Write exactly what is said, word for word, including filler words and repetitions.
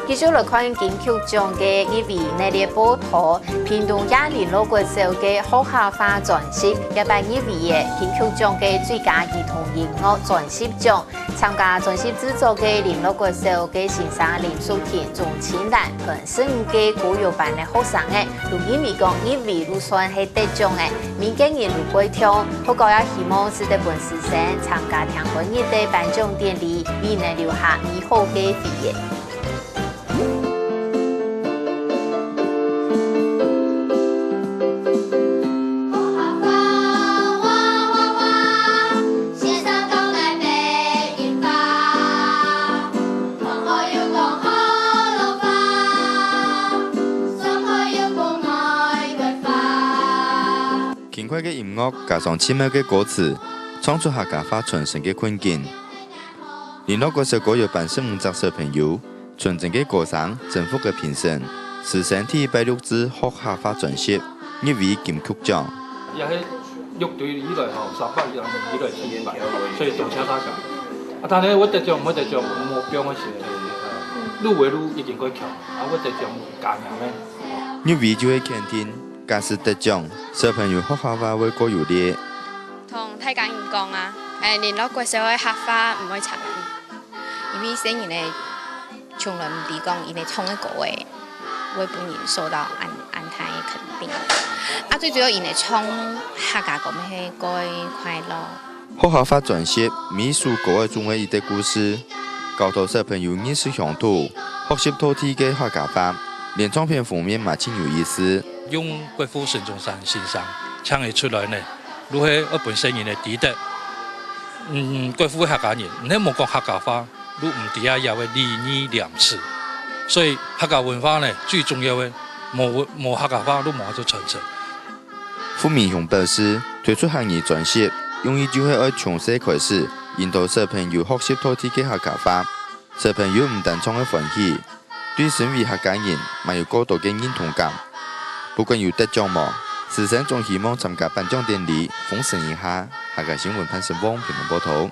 繼續來看金曲獎个入圍系列報導，屏東也麟洛國小个學校化專輯，這擺入圍个金曲獎个最佳兒童音樂專輯獎。參加專輯製作个麟洛國小个先生林淑婷、鍾清蘭，還有十五个歌謠班个學生仔，都認為講入圍就算係得獎个，每個人都會暢，學校也希望使得分師生參加聽開日个頒獎典禮，為佢等留下美好个回憶。 輕快个音樂加上奇妙个歌詞，唱出客家話傳承个困境。麟洛國小歌謠班十五隻小朋友，純真个歌聲征服个評審，師生第一擺錄製學客話專輯，入圍金曲獎。也係樂隊以來吼，三百年以來第一擺，所以多謝大家。啊，當然會得獎，毋會得獎，無放个事情。路為路一定會強，啊，會得獎加贏个。入圍就係肯定，假使得獎，小朋友學客話會過有力。同大家人講啊，欸，麟洛國小个客話毋會差遠，因為細人仔從來毋知講，佢等唱个歌仔會分人受到恁恁大个肯定。啊，最主要佢等唱客家歌乜係過快樂。學客話專輯每首歌仔總係一個故事，教導小朋友認識鄉土，學習道地个客家話，連唱片封面嘛盡有意思。用國父孫中山先生請佢出來呢， 就係愛分細人仔知得，嗯，國父个客家人，你無講客家話，就毋知啊，這个禮義廉恥。所以客家文化呢，最重要个，無，無客家話，就無法度傳承。傅明雄表示，推出客語專輯，用意就係愛從細開始，引導小朋友學習道地个客家話。小朋友毋單淨會歡喜， 對身為客家人嘛有過多个認同感。不管有得獎無，師生總希望參加頒獎典禮，豐盛一下。客家新聞潘成旺評論報導。